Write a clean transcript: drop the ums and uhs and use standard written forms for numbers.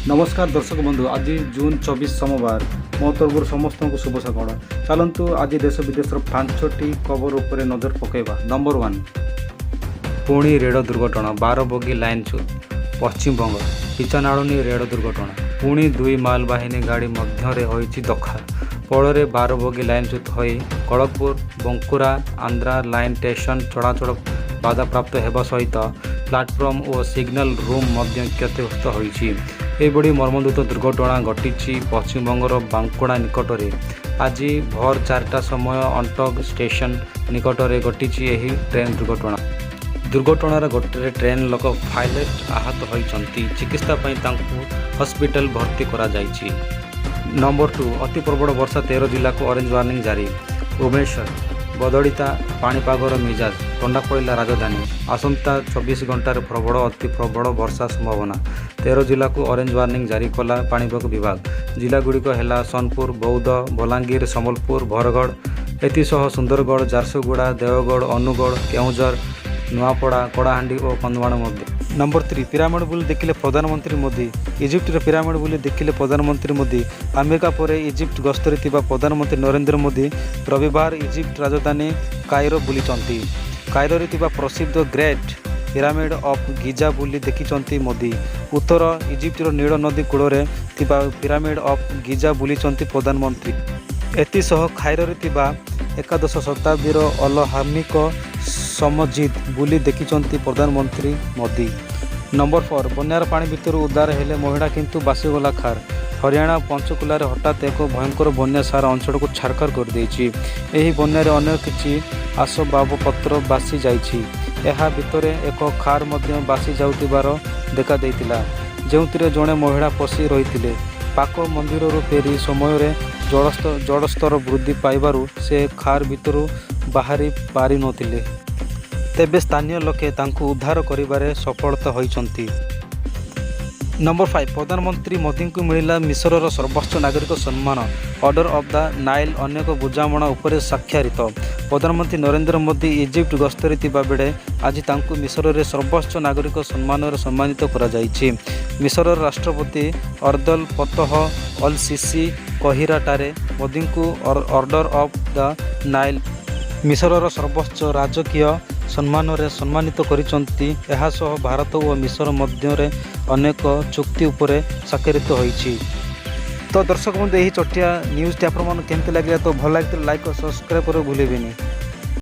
ନମସ୍କାର ଦର୍ଶକ ବନ୍ଧୁ, ଆଜି ଜୁନ୍ 24, ସୋମବାର। ମୋ ତରଫରୁ ସମସ୍ତଙ୍କୁ ଶୁଭ ସକାଳ। ଚାଲନ୍ତୁ, ଆଜି ଦେଶ ବିଦେଶର ପାଞ୍ଚଟି ଖବର ଉପରେ ନଜର ପକାଇବା। ନମ୍ବର 1, ପୁଣି ରେଳ ଦୁର୍ଘଟଣା, 12 ବଗି ଲାଇନଚ୍ୟୁତ। ପଶ୍ଚିମବଙ୍ଗ ଇଚାନାଳୁନି ରେଳ ଦୁର୍ଘଟଣା। ପୁଣି ଦୁଇ ମାଲବାହିନୀ ଗାଡ଼ି ମଧ୍ୟରେ ହୋଇଛି ଧକ୍କା। ଫଳରେ 12 ବଗି ଲାଇନଚ୍ୟୁତ ହୋଇ ଖଡ଼ଗପୁର ବଙ୍କୁରା ଆନ୍ଦ୍ରା ଲାଇନ୍ ଷ୍ଟେସନ ଚଳାଚଳ ବାଧାପ୍ରାପ୍ତ ହେବା ସହିତ ପ୍ଲାଟଫର୍ମ ଓ ସିଗ୍ନାଲ ରୁମ୍ ମଧ୍ୟ କ୍ଷତିଗ୍ରସ୍ତ ହୋଇଛି। ଏଭଳି ମର୍ମନ୍ତୁଦ ଦୁର୍ଘଟଣା ଘଟିଛି ପଶ୍ଚିମବଙ୍ଗର ବାଙ୍କୁଡ଼ା ନିକଟରେ। ଆଜି ଭୋର 4ଟା ସମୟ ଅଣ୍ଟକ ଷ୍ଟେସନ ନିକଟରେ ଘଟିଛି ଏହି ଟ୍ରେନ୍ ଦୁର୍ଘଟଣା। ଦୁର୍ଘଟଣାରେ ଗୋଟିଏ ଟ୍ରେନ୍ ଲୋକୋ ପାଇଲଟ୍ ଆହତ ହୋଇଛନ୍ତି। ଚିକିତ୍ସା ପାଇଁ ତାଙ୍କୁ ହସ୍ପିଟାଲ ଭର୍ତ୍ତି କରାଯାଇଛି। ନମ୍ବର 2, ଅତି ପ୍ରବଳ ବର୍ଷା, 13 ଜିଲ୍ଲାକୁ ଅରେଞ୍ଜ ୱାର୍ଣ୍ଣିଂ ଜାରି। ଭୁବନେଶ୍ୱର, ବଦଳିଲା ପାଣିପାଗର ମିଜାଜ, ଥଣ୍ଡା ପଡ଼ିଲା ରାଜଧାନୀ। ଆସନ୍ତା 24 ଘଣ୍ଟାରେ ପ୍ରବଳ, ଅତି ପ୍ରବଳ ବର୍ଷା ସମ୍ଭାବନା। 13 ଜିଲ୍ଲାକୁ ଅରେଞ୍ଜ ୱାର୍ଣ୍ଣିଂ ଜାରି କଲା ପାଣିପାଗ ବିଭାଗ। ଜିଲ୍ଲାଗୁଡ଼ିକ ହେଲା ସୋନପୁର, ବୌଦ୍ଧ, ବଲାଙ୍ଗୀର, ସମ୍ବଲପୁର, ବରଗଡ଼, ଏଥିସହ ସୁନ୍ଦରଗଡ଼, ଝାରସୁଗୁଡ଼ା, ଦେଓଗଡ଼, ଅନୁଗୋଳ, କେଉଁଝର, ନୂଆପଡ଼ା, କଳାହାଣ୍ଡି ଓ କନ୍ଧମାଳ ମଧ୍ୟ। ନମ୍ବର 3, ପିରାମିଡ଼ ବୁଲି ଦେଖିଲେ ପ୍ରଧାନମନ୍ତ୍ରୀ ମୋଦି। ଇଜିପ୍ଟର ପିରାମିଡ଼ ବୁଲି ଦେଖିଲେ ପ୍ରଧାନମନ୍ତ୍ରୀ ମୋଦି। ଆମେରିକା ପରେ ଇଜିପ୍ଟ ଗସ୍ତରେ ଥିବା ପ୍ରଧାନମନ୍ତ୍ରୀ ନରେନ୍ଦ୍ର ମୋଦି ରବିବାର ଇଜିପ୍ଟ ରାଜଧାନୀ କାଇରୋ ବୁଲିଛନ୍ତି। କାଇରୋରେ ଥିବା ପ୍ରସିଦ୍ଧ ଗ୍ରେଟ୍ ପିରାମିଡ଼ ଅଫ୍ ଗିଜା ବୁଲି ଦେଖିଛନ୍ତି ମୋଦି। ଉତ୍ତର ଇଜିପ୍ଟର ନୀଳ ନଦୀ କୂଳରେ ଥିବା ପିରାମିଡ଼ ଅଫ୍ ଗିଜା ବୁଲିଛନ୍ତି ପ୍ରଧାନମନ୍ତ୍ରୀ। ଏଥିସହ କାଇରୋରେ ଥିବା 11 ଶତାବ୍ଦୀର ଅଲ ହାମିକ ମସଜିଦ୍ ବୁଲି ଦେଖିଛନ୍ତି ପ୍ରଧାନମନ୍ତ୍ରୀ ମୋଦି। ନମ୍ବର 4, ବନ୍ୟାର ପାଣି ଭିତରୁ ଉଦ୍ଧାର ହେଲେ ମହିଳା, କିନ୍ତୁ ଭାସିଗଲା କାର୍। ହରିୟାଣା ପଞ୍ଚକୁଲାରେ ହଠାତ୍ ଏକ ଭୟଙ୍କର ବନ୍ୟା ସାରା ଅଞ୍ଚଳକୁ ଛାରଖାର କରିଦେଇଛି। ଏହି ବନ୍ୟାରେ ଅନେକ କିଛି ଆସବାବପତ୍ର ଭାସି ଯାଇଛି। ଏହା ଭିତରେ ଏକ କାର୍ ମଧ୍ୟ ଭାସି ଯାଉଥିବାର ଦେଖାଦେଇଥିଲା, ଯେଉଁଥିରେ ଜଣେ ମହିଳା ଫସି ରହିଥିଲେ। ପାଖ ମନ୍ଦିରରୁ ଫେରି ସମୟରେ ଜଳସ୍ତର ବୃଦ୍ଧି ପାଇବାରୁ ସେ କାର୍ ଭିତରୁ ବାହାରି ପାରିନଥିଲେ। ତେବେ ସ୍ଥାନୀୟ ଲୋକେ ତାଙ୍କୁ ଉଦ୍ଧାର କରିବାରେ ସଫଳତା ହୋଇଛନ୍ତି। ନମ୍ବର 5, ପ୍ରଧାନମନ୍ତ୍ରୀ ମୋଦିଙ୍କୁ ମିଳିଲା ମିଶରର ସର୍ବୋଚ୍ଚ ନାଗରିକ ସମ୍ମାନ ଅର୍ଡର ଅଫ୍ the Nile. ଅନେକ ବୁଝାମଣା ଉପରେ ସ୍ୱାକ୍ଷରିତ। ପ୍ରଧାନମନ୍ତ୍ରୀ ନରେନ୍ଦ୍ର ମୋଦି ଇଜିପ୍ଟ ଗସ୍ତରେ ଥିବା ବେଳେ ଆଜି ତାଙ୍କୁ ମିଶରରେ ସର୍ବୋଚ୍ଚ ନାଗରିକ ସମ୍ମାନରେ ସମ୍ମାନିତ କରାଯାଇଛି। ମିଶରର ରାଷ୍ଟ୍ରପତି ଅବଦେଲ ଫତହ ଅଲ୍ ସିସି କାହିରାଠାରେ ମୋଦିଙ୍କୁ ଅର୍ଡର ଅଫ୍ the Nile, ମିଶରର ସର୍ବୋଚ୍ଚ ରାଜକୀୟ ସମ୍ମାନରେ ସମ୍ମାନିତ କରିଛନ୍ତି। ଏହା ସହ ଭାରତ ଓ ମିଶର ମଧ୍ୟରେ ଅନେକ ଚୁକ୍ତି ଉପରେ ସ୍ୱାକ୍ଷରିତ ହୋଇଛି। ତ ଦର୍ଶକ ବନ୍ଧୁ, ଏହି ଛୋଟିଆ ନ୍ୟୁଜ୍ଟି ଆପଣମାନଙ୍କୁ କେମିତି ଲାଗିଲା? ତ ଭଲ ଲାଗିଥିଲେ ଲାଇକ୍ ଓ ସବସ୍କ୍ରାଇବ୍ କରିବାକୁ ଭୁଲିବେନି।